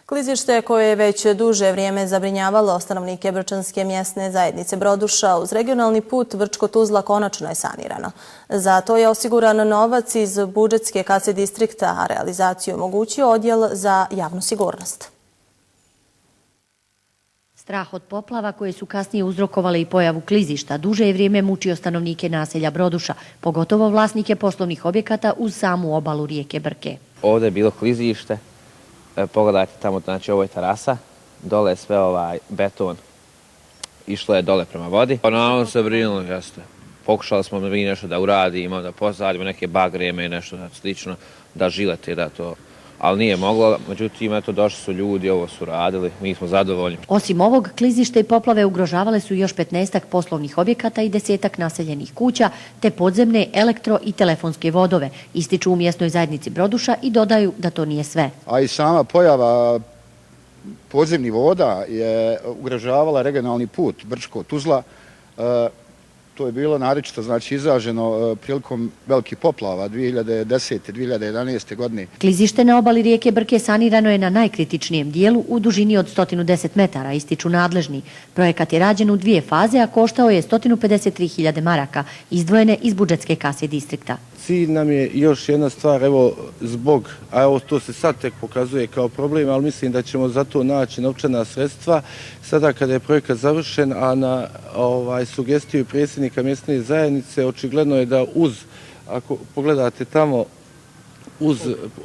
Klizište koje je već duže vrijeme zabrinjavalo stanovnike Brčanske mjesne zajednice Broduša uz regionalni put Brčko-Tuzla konačno je sanirano. Za to je osiguran novac iz budžetske kase distrikta, a realizaciju omogućio Odjel za javnu sigurnost. Strah od poplava koje su kasnije uzrokovale i pojavu klizišta duže je vrijeme mučio stanovnike naselja Broduša, pogotovo vlasnike poslovnih objekata uz samu obalu rijeke Brke. Ovdje je bilo klizište, pogledajte tamo, znači ovo je terasa, dole je sve beton, išlo je dole prema vodi. Naravno se brinuli, jeste. Pokušali smo mi nešto da uradimo, da posadimo neke bagreme i nešto slično, da žilete, da to... Ali nije moglo, međutim, eto, došli su ljudi, ovo su radili, mi smo zadovoljni. Osim ovog, klizište i poplave ugrožavale su još 15 poslovnih objekata i 10 naseljenih kuća, te podzemne elektro- i telefonske vodove, ističu u mjesnoj zajednici Broduša i dodaju da to nije sve. A i sama pojava podzemnih voda je ugrožavala regionalni put Brčko-Tuzla. To je bilo naročito izraženo prilikom velikih poplava 2010. 2011. godine. Klizište na obali rijeke Brke sanirano je na najkritičnijem dijelu u dužini od 110 metara, ističu nadležni. Projekat je rađen u 2 faze, a koštao je 153.000 maraka, izdvojene iz budžetske kase distrikta. Cilj nam je još jedna stvar, evo zbog, a evo to se sad tek pokazuje kao problem, ali mislim da ćemo za to naći novčana sredstva. Sada kada je projekat završen, a na sugestiju predsjednika mjesne zajednice, očigledno je da ako pogledate tamo, uz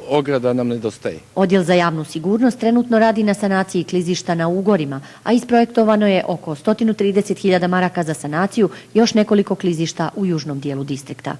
ograda nam nedostaje. Odjel za javnu sigurnost trenutno radi na sanaciji klizišta na Ugorima, a isprojektovano je oko 130.000 maraka za sanaciju još nekoliko klizišta u južnom dijelu distrikta.